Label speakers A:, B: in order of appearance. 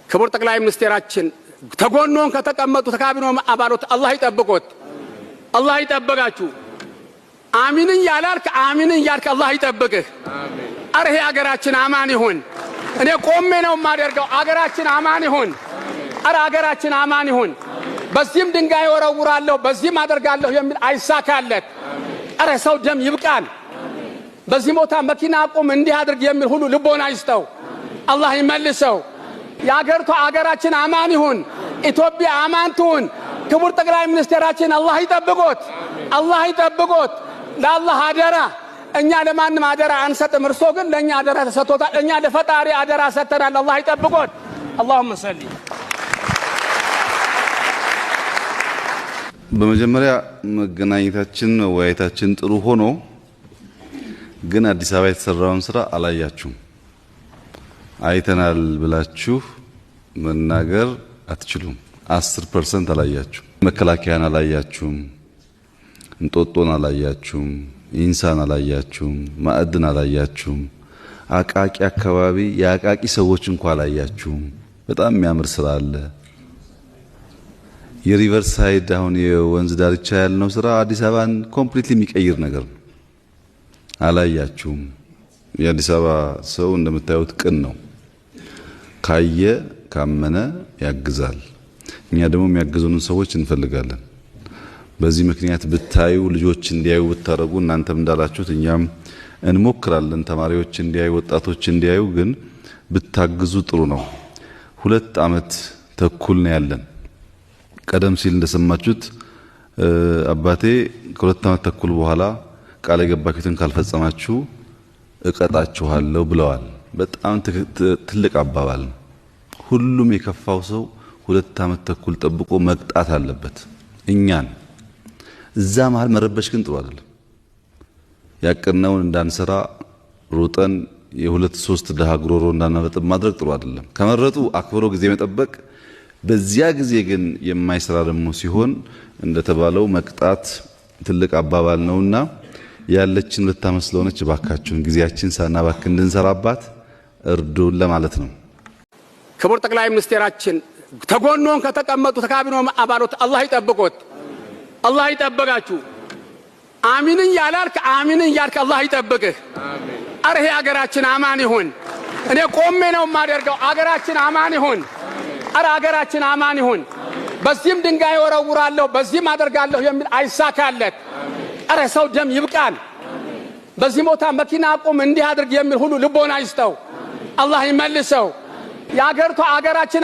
A: ክቡር ጠቅላይ ሚኒስቴራችን ተጎኖን ከተቀመጡ ከካቢኔ አባሎት አላህ ይጠብቆት፣ አላህ ይጠብቃችሁ። አሚንን ያላልክ አሚንን ያልክ አላህ ይጠብቅህ። አረ ይሄ አገራችን አማን ይሁን። እኔ ቆሜ ነው የማደርገው። አገራችን አማን ይሁን። አረ አገራችን አማን ይሁን። በዚህም ድንጋይ ወረውራለሁ፣ በዚህም አደርጋለሁ የሚል አይሳካለት። አረ ሰው ደም ይብቃል። በዚህ ቦታ መኪና አቁም እንዲህ አድርግ የሚል ሁሉ ልቦና ይስጠው፣ አላህ ይመልሰው። የአገርቷ አገራችን አማን ይሁን። ኢትዮጵያ አማን ትሁን። ክቡር ጠቅላይ ሚኒስቴራችን አላህ ይጠብቆት፣ አላህ ይጠብቆት። ለአላህ አደራ። እኛ ለማንም አደራ አንሰጥም። እርሶ ግን ለእኛ አደራ ተሰጥቶታል። እኛ ለፈጣሪ አደራ ሰጥተናል። አላህ ይጠብቆት። اللهم صل።
B: በመጀመሪያ መገናኘታችን መወያየታችን ጥሩ ሆኖ ግን አዲስ አበባ የተሰራውን ስራ አላያችሁም። አይተናል ብላችሁ መናገር አትችሉም። 10% አላያችሁም። መከላከያን አላያችሁም። እንጦጦን አላያችሁም። ኢንሳን አላያችሁም። ማዕድን አላያችሁም። አቃቂ አካባቢ የአቃቂ ሰዎች እንኳ አላያችሁም። በጣም የሚያምር ስራ አለ። የ riverside አሁን የወንዝ ዳርቻ ያልነው ስራ አዲስ አበባን completely የሚቀይር ነገር ነው። አላያችሁም። የአዲስ አበባ ሰው እንደምታዩት ቅን ነው። ካየ ካመነ ያግዛል። እኛ ደግሞ የሚያግዙንን ሰዎች እንፈልጋለን። በዚህ ምክንያት ብታዩ፣ ልጆች እንዲያዩ ብታደርጉ፣ እናንተም እንዳላችሁት እኛም እንሞክራለን። ተማሪዎች እንዲያዩ፣ ወጣቶች እንዲያዩ ግን ብታግዙ ጥሩ ነው። 2 ዓመት ተኩል ነው ያለን። ቀደም ሲል እንደሰማችሁት አባቴ ከ2 ዓመት ተኩል በኋላ ቃል የገባችሁትን ካልፈጸማችሁ እቀጣችኋለሁ ብለዋል። በጣም ትልቅ አባባል ነው። ሁሉም የከፋው ሰው 2 ዓመት ተኩል ጠብቆ መቅጣት አለበት እኛን። እዛ መሀል መረበሽ ግን ጥሩ አይደለም። ያቀድነውን እንዳንሰራ ሩጠን የሁለት ሶስት ድሃ ጉሮሮ እንዳናበጥብ ማድረግ ጥሩ አይደለም። ከመረጡ አክብሮ ጊዜ መጠበቅ፣ በዚያ ጊዜ ግን የማይሰራ ደግሞ ሲሆን እንደተባለው መቅጣት ትልቅ አባባል ነውና ያለችን 2 ዓመት ስለሆነች እባካችሁን ጊዜያችን ሳናባክን እንድንሰራባት እርዱን ለማለት ነው።
A: ክቡር ጠቅላይ ሚኒስቴራችን ተጎኖን ከተቀመጡ ከካቢኔ አባሎት አላህ ይጠብቆት፣ አላህ ይጠብቃችሁ። አሚንን ያላልክ አሚንን ያልክ አላህ ይጠብቅህ። አረ ይሄ አገራችን አማን ይሁን። እኔ ቆሜ ነው የማደርገው። አገራችን አማን ይሁን። አረ አገራችን አማን ይሁን። በዚህም ድንጋይ ወረውራለሁ፣ በዚህም አደርጋለሁ የሚል አይሳካለት። አረ ሰው ደም ይብቃል። በዚህ ቦታ መኪና አቁም እንዲህ አድርግ የሚል ሁሉ ልቦና ይስጠው፣ አላህ ይመልሰው። የአገርቷ አገራችን